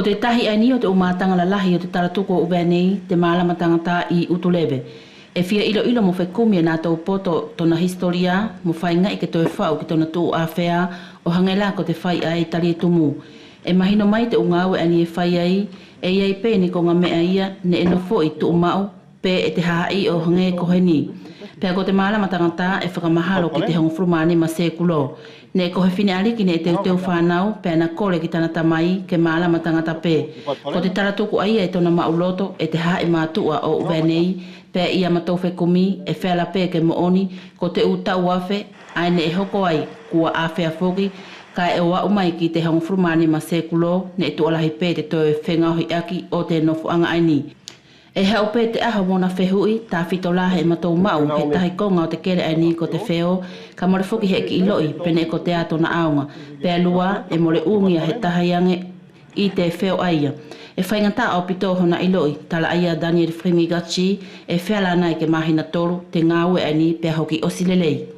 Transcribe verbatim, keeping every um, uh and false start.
Ko te tahi ʻaeni ʻo te ʻu mataga lalahi ʻo te tala tuku ʻo ʻUvea nei, te malama tagata ʻi Utuleve. ʻE fia iloilo mo fekumi e natou poto tona hisitolia, mo faigaʻi ke toe faʻu ki tona tuʻu ʻafea, ʻo hage la ko te fai ʻae ʻi Talietumu. ʻE mahino mai te ʻu gaue ʻaeni ʻe fai ai, ʻe ʻi ai pe ni koga meʻa ia neʻe nofoʻi tuʻumaʻu pe ʻe te hahaʻi ʻo hage ko heni. Pea ko te malama tagata ʻe fakamahalo ki te hogofulu ma nima sekulo. Neʻe ko he fine ʻaliki neʻe teuteu fanau, pea na kole ki tana tamai ke malama tagata pe. Ko te tala tuku ʻaia ʻi tona maʻu loto e te hahaʻi matuʻa ʻo ʻUvea nei, pea ia matou fekumi ʻe feala pe ke moʻoni ko te ʻu taʻu afe ʻae neʻe hoko ai kua ʻafea foki, kaʻe ʻo aʻu mai ki te hogofulu ma nima sekulo neʻe tuʻa lahi pe te toe fegaohiʻaki ʻo te nofoʻaga ʻaeni. ʻE haʻu pe te ʻaho mo ʻona fehuʻi, tafito la he matou maʻu he tahi koga ʻo te kele ʻaeni ko te feo, kaʻe mole foki heʻeki iloʻi pe neʻe kotea tona ʻaoga. Pea lua, ʻe mole ugia he tahi age ʻi te feo ʻaia. ʻE faigataʻa ʻaupito hona iloʻi, tala ʻaia Daniel Frimigachi, ʻe feala anai ke mahina tolu te gaue ʻaeni pea hoki ʻosi lelei.